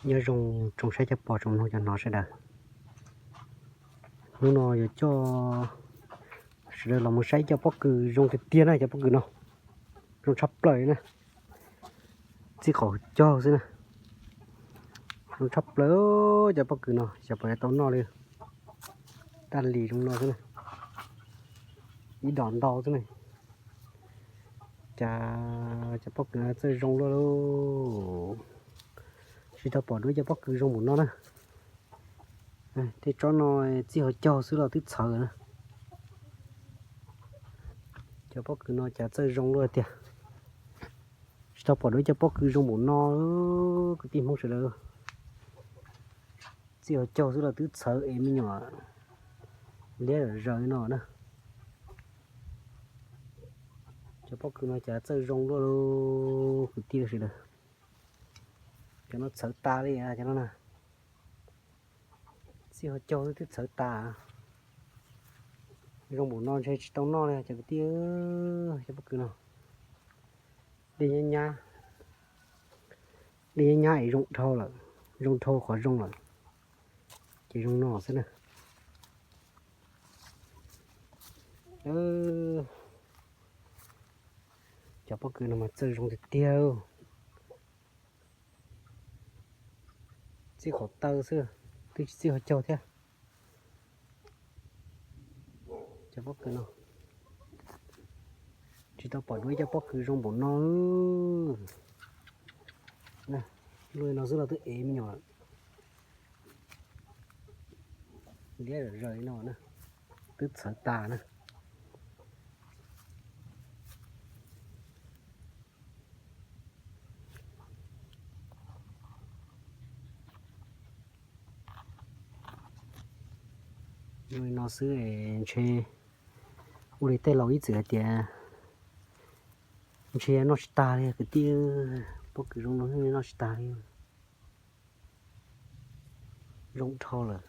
Nyob zoo tsoom saib cov pog tsoom mloog cov hnov sawv daws. Hnub no yuav coj sawv daws los mus saib cov pob kws zoo tiag tiag na, cov pob kws no zoo tshaj plaws na. Txij qhov caug xwb na, zoo tshaj plaws cov pob kws no, xyov puas yuav tau noj li. Daj lis zoo no xwb na, ib dos ntau xwb na. Cas cov pob kws no txawj zoo luaj lauj. Tsis tau pom dua cov pob kws zoo npaum no na. Tej tsob no txij hauv caug xwb los twb txhawv na. Cov pob kws no cas txawj zoo luaj tiag. Tsis tau pom dua cov pob kws zoo npaum no, kwv tij Hmoob sawv daws. Txij hauv caug xwb los twb txhawv es me nyuam liab zawm zaws no na. Cov pob kws no cas txawj zoo luaj lauj kwv tij sawv daws. Cov no txhawv tas li cov no na. Txij hauv caug xwb twb txhawv tas. Zoo npaum no ntshe tsis tau noj li cov kwv tij. Cov pob kws no dej nyab nyab, dej nyab nyab es zoo dhau lawm, zoo dhau qhov zoo lawm, ces zoo no xwb na. Cov pob kws no mas txawj zoo tiag tiag. Txij qhov taw xwb, twb tsis txij hauv caug thiab. Cov pob kws no tsis tau pom dua ib cov pob kws zoo npaum no. Lub no xwb los twb ev me nyuam liab zawm zaws li no na, twb txhawv tas na. Li no xwb es ntshe ua li tej laus ib txwm hais tias ntshe noj tsis tag li kwv tij. Pob kws zoo no noj tsis tag li. Zoo dhau lawm,